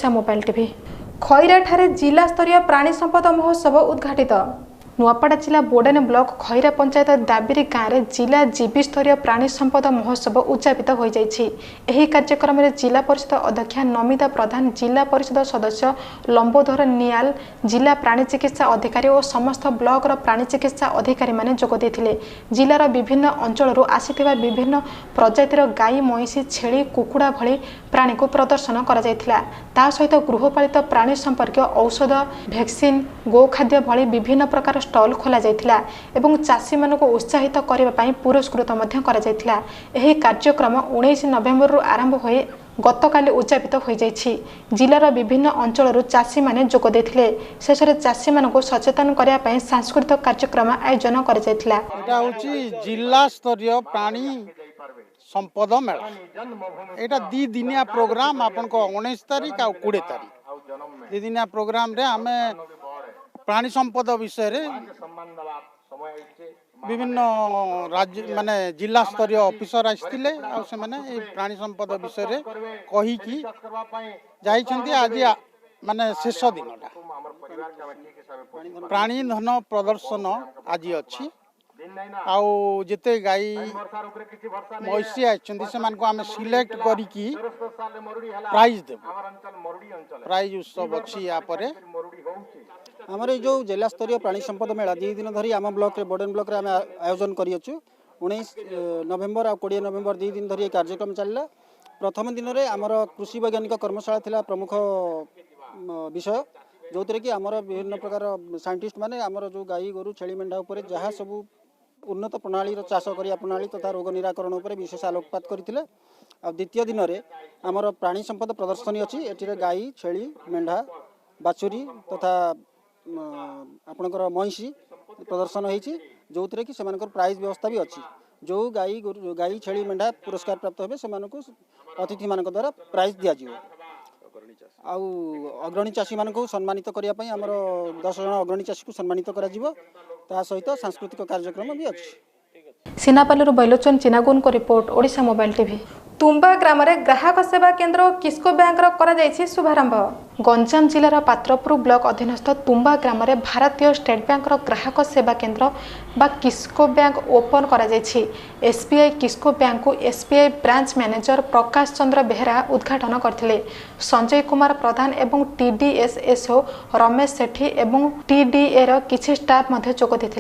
Mobile TV. ଖଇରାଠାରେ ଜିଲ୍ଲାସ୍ତରୀୟ ପ୍ରାଣୀ ସମ୍ପଦ ମହୋତ୍ସବ ଉଦ୍ଘାଟିତ। ନୂଆପଡ଼ା ଜିଲ୍ଲା ବୋଡେନ ବ୍ଲକ ଖଇରା ପଞ୍ଚାୟତ ଦାବିରି ଗାଁରେ ଜିଲ୍ଲା ଜୀବୀସ୍ତରୀୟ ପ୍ରାଣୀ ସମ୍ପଦ ମହୋତ୍ସବ ଉଦଯାପିତ ହୋଇଯାଇଛି। ଏହି କାର୍ଯ୍ୟକ୍ରମରେ ଜିଲ୍ଲା ପରିଷଦ ଅଧ୍ୟକ୍ଷା ନମିତା ପ୍ରଧାନ, ଜିଲ୍ଲା ପରିଷଦ ସଦସ୍ୟ ଲମ୍ବୋଧର ନିଆଲ, ଜିଲ୍ଲା ପ୍ରାଣୀ ଚିକିତ୍ସା ଅଧିକାରୀ ଓ ସମସ୍ତ ବ୍ଲକର ପ୍ରାଣୀ ଚିକିତ୍ସା ଅଧିକାରୀମାନେ ଯୋଗ ଦେଇଥିଲେ। ଜିଲ୍ଲାର ବିଭିନ୍ନ ଅଞ୍ଚଳରୁ ଆସିଥିବା ବିଭିନ୍ନ ପ୍ରଜାତିର ଗାଈ, ମଇଁଷି, ଛେଳି, କୁକୁଡ଼ା ଭଳି ପ୍ରାଣୀକୁ ପ୍ରଦର୍ଶନ କରାଯାଇଥିଲା। ତା ସହିତ ଗୃହପାଳିତ ପ୍ରାଣୀ ସମ୍ପର୍କୀୟ ଔଷଧ, ଭ୍ୟାକ୍ସିନ୍, ଗୋଖାଦ୍ୟ ଭଳି ବିଭିନ୍ନ ପ୍ରକାର ଷ୍ଟଲ୍ ଖୋଲାଯାଇଥିଲା ଏବଂ ଚାଷୀମାନଙ୍କୁ ଉତ୍ସାହିତ କରିବା ପାଇଁ ପୁରସ୍କୃତ ମଧ୍ୟ କରାଯାଇଥିଲା। ଏହି କାର୍ଯ୍ୟକ୍ରମ 19 ନଭେମ୍ବରରୁ ଆରମ୍ଭ ହୋଇ ଗତକାଲି ଉଦଯାପିତ ହୋଇଯାଇଛି। ଜିଲ୍ଲାର ବିଭିନ୍ନ ଅଞ୍ଚଳରୁ ଚାଷୀମାନେ ଯୋଗ ଦେଇଥିଲେ। ଶେଷରେ ଚାଷୀମାନଙ୍କୁ ସଚେତନ କରିବା ପାଇଁ ସାଂସ୍କୃତିକ କାର୍ଯ୍ୟକ୍ରମ ଆୟୋଜନ କରାଯାଇଥିଲା। ଏଇଟା ହେଉଛି ଜିଲ୍ଲା ସ୍ତରୀୟ ପ୍ରାଣୀ ସମ୍ପଦ ମେଳା। ଏଇଟା 2 ଦିନିଆ ପ୍ରୋଗ୍ରାମ, ଆପଣଙ୍କ 19 ତାରିଖ ଆଉ 20 ତାରିଖ। 2 ଦିନିଆ ପ୍ରୋଗ୍ରାମରେ ଆମେ ପ୍ରାଣୀ ସମ୍ପଦ ବିଷୟରେ ବିଭିନ୍ନ ରାଜ୍ୟ, ମାନେ ଜିଲ୍ଲା ସ୍ତରୀୟ ଅଫିସର ଆସିଥିଲେ, ଆଉ ସେମାନେ ଏଇ ପ୍ରାଣୀ ସମ୍ପଦ ବିଷୟରେ କହିକି ଯାଇଛନ୍ତି। ଆଜି ମାନେ ଶେଷ ଦିନଟା ପ୍ରାଣୀ ଧନ ପ୍ରଦର୍ଶନ ଆଜି ଅଛି, ଆଉ ଯେତେ ଗାଈ ମଇଁଷି ଆସିଛନ୍ତି ସେମାନଙ୍କୁ ଆମେ ସିଲେକ୍ଟ କରିକି ପ୍ରାଇଜ୍ ଦେବୁ। ପ୍ରାଇଜ୍ ଉତ୍ସବ ଅଛି ୟା ପରେ। ଆମର ଏଇ ଯେଉଁ ଜିଲ୍ଲାସ୍ତରୀୟ ପ୍ରାଣୀ ସମ୍ପଦ ମେଳା 2 ଦିନ ଧରି ଆମ ବ୍ଲକରେ, ବୋଡେନ ବ୍ଲକରେ ଆମେ ଆୟୋଜନ କରିଅଛୁ। 19 ନଭେମ୍ବର ଆଉ 20 ନଭେମ୍ବର 2 ଦିନ ଧରି ଏ କାର୍ଯ୍ୟକ୍ରମ ଚାଲିଲା। ପ୍ରଥମ ଦିନରେ ଆମର କୃଷି ବୈଜ୍ଞାନିକ କର୍ମଶାଳା ଥିଲା ପ୍ରମୁଖ ବିଷୟ, ଯେଉଁଥିରେ କି ଆମର ବିଭିନ୍ନ ପ୍ରକାର ସାଇଣ୍ଟିଷ୍ଟ ମାନେ ଆମର ଯେଉଁ ଗାଈ ଗୋରୁ ଛେଳି ମେଣ୍ଢା ଉପରେ ଯାହା ସବୁ ଉନ୍ନତ ପ୍ରଣାଳୀର ଚାଷ କରିବା ପ୍ରଣାଳୀ ତଥା ରୋଗ ନିରାକରଣ ଉପରେ ବିଶେଷ ଆଲୋକପାତ କରିଥିଲେ। ଆଉ ଦ୍ୱିତୀୟ ଦିନରେ ଆମର ପ୍ରାଣୀ ସମ୍ପଦ ପ୍ରଦର୍ଶନୀ ଅଛି। ଏଥିରେ ଗାଈ, ଛେଳି, ମେଣ୍ଢା, ବାଛୁରୀ ତଥା ଆପଣଙ୍କର ମଇଁଷି ପ୍ରଦର୍ଶନ ହେଇଛି, ଯେଉଁଥିରେ କି ସେମାନଙ୍କର ପ୍ରାଇଜ୍ ବ୍ୟବସ୍ଥା ବି ଅଛି। ଯେଉଁ ଗାଈ ଗୋରୁ, ଗାଈ, ଛେଳି, ମେଣ୍ଢା ପୁରସ୍କାର ପ୍ରାପ୍ତ ହେବେ, ସେମାନଙ୍କୁ ଅତିଥିମାନଙ୍କ ଦ୍ୱାରା ପ୍ରାଇଜ୍ ଦିଆଯିବ। ଆଉ ଅଗ୍ରଣୀ ଚାଷୀମାନଙ୍କୁ ସମ୍ମାନିତ କରିବା ପାଇଁ ଆମର 10 ଜଣ ଅଗ୍ରଣୀ ଚାଷୀକୁ ସମ୍ମାନିତ କରାଯିବ। ତା ସହିତ ସାଂସ୍କୃତିକ କାର୍ଯ୍ୟକ୍ରମ ବି ଅଛି। ସିନାପାଲିରୁ ବୈଲୋଚନ ଚିନାଗୁନଙ୍କ ରିପୋର୍ଟ, ଓଡ଼ିଶା ମୋବାଇଲ ଟିଭି। ତୁମ୍ବା ଗ୍ରାମରେ ଗ୍ରାହକ ସେବା କେନ୍ଦ୍ର ଓ କିସ୍କୋ ବ୍ୟାଙ୍କର କରାଯାଇଛି ଶୁଭାରମ୍ଭ। ଗଞ୍ଜାମ ଜିଲ୍ଲାର ପାତ୍ରପୁର ବ୍ଲକ ଅଧୀନସ୍ଥ ତୁମ୍ବା ଗ୍ରାମରେ ଭାରତୀୟ ଷ୍ଟେଟ୍ ବ୍ୟାଙ୍କର ଗ୍ରାହକ ସେବା କେନ୍ଦ୍ର ବା କିସ୍କୋ ବ୍ୟାଙ୍କ ଓପନ କରାଯାଇଛି। ଏସ୍ବିଆଇ କିସ୍କୋ ବ୍ୟାଙ୍କକୁ SBI branch manager Prakash Chandra Behera ଉଦ୍ଘାଟନ କରିଥିଲେ। ସଞ୍ଜୟ କୁମାର ପ୍ରଧାନ ଏବଂ ଟିଡିଏସ୍ଏସ୍ଓ ରମେଶ ସେଠୀ ଏବଂ ଟିଡିଏର କିଛି ଷ୍ଟାଫ୍ ମଧ୍ୟ ଯୋଗ ଦେଇଥିଲେ।